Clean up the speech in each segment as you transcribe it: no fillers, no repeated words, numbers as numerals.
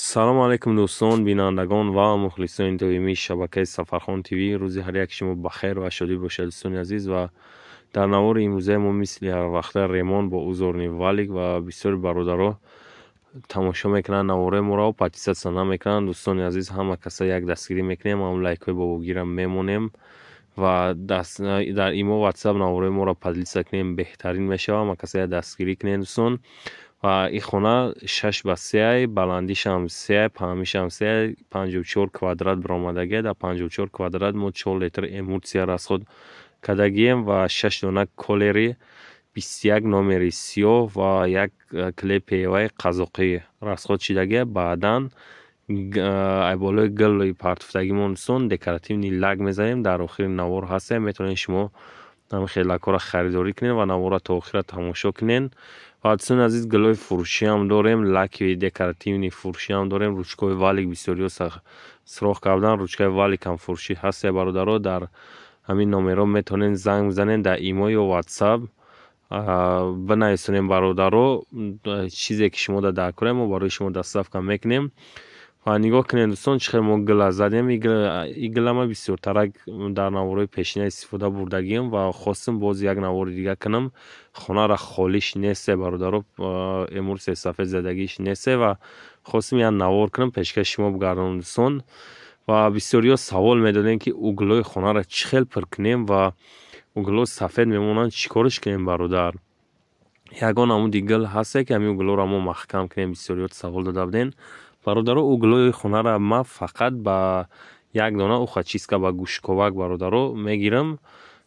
Салому алайкум, дӯстон, бинандагон ва мухлисони доимии шабакаи Сафархон ТВ. Рӯзи ҳар як шумо ба хайр ва шодӣ бошад, дӯстони азиз. Ва дар навори имрӯзаи мо, мисли ҳарвақта, ремонт бо узорный валик. Ва бисёри бародаро тамошо мекунанд навораи моро, подписаться намекунанд. Дӯстони азиз, ҳама каса як дастгирӣ мекунем, ҳам лайкҳои бобогира мемонем ва дар имо, Ватсап навораи моро поделиться кунем, беҳтарин мешавад. Ҳама каса як дастгирӣ кунем, дӯстон. Ва ин хона 6 ба 3, баландишам 3, паҳнишам 3, 54 квадрат баромадагия. Дар 54 квадрат мо 4 литр эмульсия расход кардагием ва шаш дона колери 21 номери сиёҳ ва як клей ПВА қазоқӣ расход шидагия. Баъдан ай болои гили партофтагимон, дӯстон, декоративный лак мезанем. Дар охири навор ҳастем, метавонед шумо ҳамин хел лакҳоро харидорӣ кунед ва наворро то охира тамошо кунед. Ва, дӯстони азиз, гулҳои фурӯшиам дорем, лаки декоративный фурӯшиам дорем, ручкаҳои валик. Бисёриҳо суроғ кардан, ручкаи валикам фурӯшӣ ҳасте. Бародаро, дар ҳамин номерҳо метавонед занг бизанед, дар имо ё Ватсап бинависонем. Бародаро, чизе ки шумо дар корем, мо барои шумо доставка мекунем. Ва нигоҳ кунед, дӯстон, чӣ хел мо гила задем. И гила ма бисёртарак дар наворҳои пешина истифода бурдагием ва хостем боз як навори дига кунам. Хонара холиш несте, бародаро, эмульсияи сафед задагиш несте ва хостем як навор кунам, пешкаши шумо бигардонам, дӯстон. Ва бисёриҳо савол медодем, ки углҳои хонаро чӣ хел пур кунем ва углҳо сафед мемонанд, чӣ кориш кунем, бародар? Ягон намуди гил ҳасте, ки ҳамин углҳоро мо маҳкам кунем? Бисёриҳо савол дода будем. Бародаро, углҳои хонаро ман фақат ба як дона ухочистка, ба гӯшковак, бародаро, мегирам,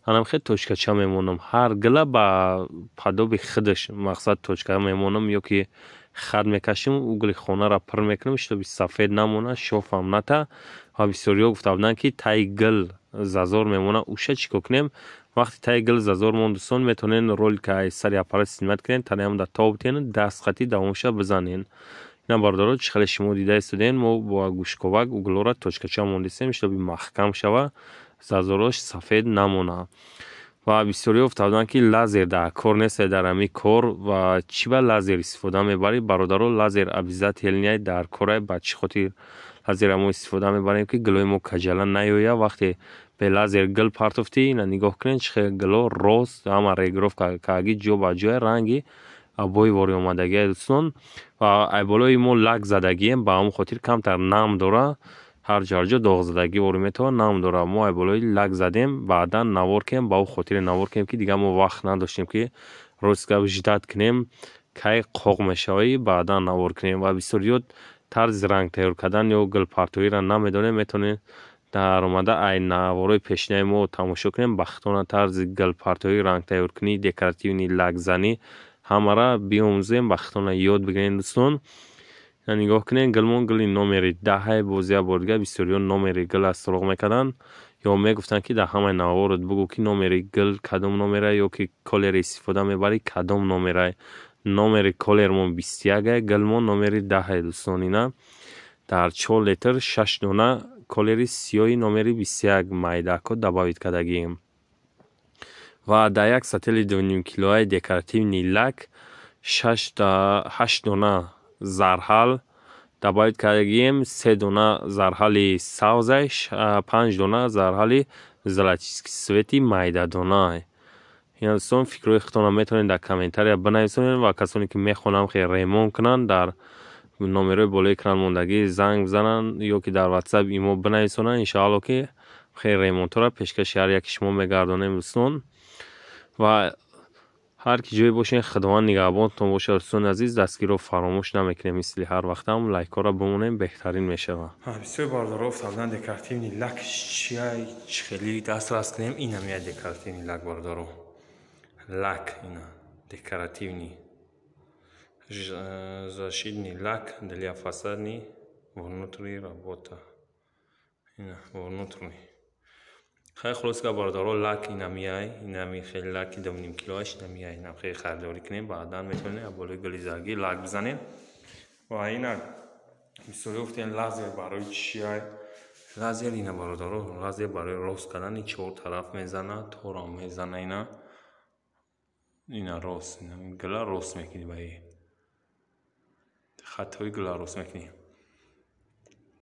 анам хел точкача мемонам. Ҳар гила ба подобие худаш, мақсад, точка мемонам ё ки хат мекашем, угли хонаро пур мекунем, чтобы сафед намонад, шофам ната. Ва бисёриҳо гуфта буданд, ки таи гил зазор мемонад, уша чӣ кор кунем? Вақти таи гил зазор монд, дӯстон, метавонед ролика аз сари аппарат снимать кунед, танаам тоб тиҳен, дастхатӣ давомша бизанед. Ина, бародаро, чӣ хеле шумо дида истодем, мо бо гӯшковак углҳоро точкача мондистем, чтобы маҳкам шава, зазорош сафед намонад. Ва бисёриҳо гуфта буданд, ки лазер дар кор нест дар ҳамин кор ва чӣ ба лазер истифода мебарӣ? Бародаро, лазер обязательно дар кора. Ба чӣ хотир лазерро мо истифода мебарем? Ки гилои мо каҷала наёяд. Вақте бе лазер гил партофтӣ, ина нигоҳ кунед, чӣ хел гило рост, ҳама регулировка кардаги, ҷо ба ҷоя, ранги обои вори омадагия, дӯстон. Ва ай болои мо лак задагием, ба ҳамон хотир камтар нам дора, ҳар ҷо, ҳар ҷо доғзадагӣ ворӣ метавонад, нам дора. Мо ай болои лак задем, баъдан навор кунем. Ба ӯ хотире навор кунем, ки дигар мо вақт надоштем, ки рост гап, ждать кунем, кай қоқ мешавӣ, баъдан навор кунем. Ва бисёриҳо тарзи ранг тайёр кардан ё гулпартоиро намедонем. Метавонед дар омада ай наворҳои пешинаи мо тамошо кунем, ба худтона тарзи гулпартоӣ, рангтайёркунӣ, декоративный лакзанӣ, ҳамаро биомӯзем, ба худтона ёд бигирем, дӯстон. Нигоҳ кунед, гилмон гили номери 10-ае. Боз як бор дигар, бисёриҳо номери гила суроғ мекарданд ё мегуфтанд, ки дар ҳамаи наворот бугӯ, ки номери гил кадом номера ё ки колер истифода мебарӣ, кадом номера. Номери колермон 21-ае, гилмон номери 10-ае, дӯстон. Ина дар 4 литр шаш дона колери сиёҳи номери 21 майдако добавить кардагием ва дар як сатили 2,5 килоаи декоративный лак ҳашт дона зарҳал добавить кардагием: се дона зарҳали сабзай, панҷ дона зарҳали золотистый цвети майдадона. Ина, дӯстон, фикрҳои худтонро метавонед дар комментария бинависонед ва касоне ки мехоҳанд хел ремонт кунанд, дар номерҳои болои экран мондагӣ занг бизананд ё ки дар Ватсап, имо бинависонанд. Иншоалло, ки хел ремонтҳоро пешкаши ҳар яки шумо мегардонем, дӯстон. Ва ҳар ки ҷое бошед, Худованд нигаҳбонтон бошад, дӯстони азиз. Дастгириро фаромӯш намекунем, мисли ҳар вақтам лайкҳоро бимонем, беҳтарин мешавад. Бисёр бародаро гуфта, декоративный лак чия, чӣ хеле дастрас кунем? Инам як декоративный лак, бародаро, лак ина, декоративный защитный лак для фасадный внутренний работа, ина внутренний. Хай, хулос га, бародаро, лак инамияй, инами хеле лаки 2,5 килоаш инамияй. Инам хеле харидорӣ кунем, баъдан метавонем болои гули заргӣ лак бизанем. Ва ина бисёриҳо гуфтем, лазер барои чия? Лазер ина, бародаро, лазер барои рост кардани чор тараф мезана, торам мезана. Ина рост, гила рост мекунӣ, ба хатҳои гила рост мекунӣ.